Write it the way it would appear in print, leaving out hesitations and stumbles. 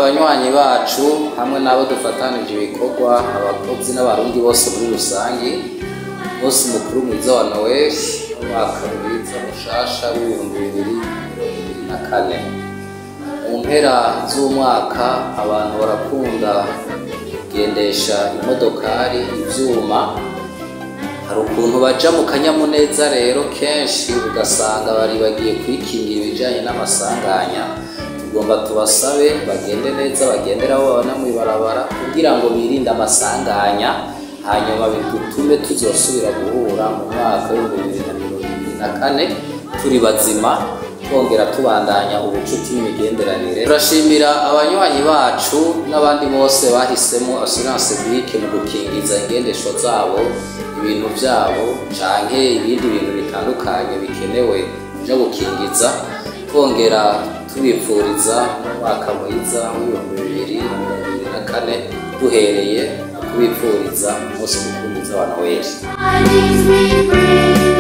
Abanywanyi bacu hamwe n'abo dufatanije ibikorwa, abakozi n'abarundi bose muri rusangi, umunsi mukuru mwiza wa Noel n'umwaka mwiza mushasha w'2024. Mu mpera z'umwaka abantu barakunda kugendesha imodokari, ivyuma. Hari ukuntu baja mu kanyamuneza rero, kenshi ugasanga bari bagiye kwikingira ibijanye n'amasanganya. Tugomba tubasabe bagende neza, bagendere aho babona mw'ibarabara kugira ngo birinde amasanganya, hanyuma bidutume tuzosubira guhura mu mwaka w'2024 turi bazima, twongera tubandanya ubucuti n'imigenderanire. Turashimira abanywanyi bacu n'abandi bose bahisemo Assurance BIC mu gukingiza ingendeshwa zabo, ibintu vyabo canke ibindi bintu bitandukanye bikenewe kuja gukingiza. Twongera tubipfuriza n'umwaka mwiza w'2024, duhereye kubipfuriza umunsi mukuru mwiza wa Noel. Tidings we bring.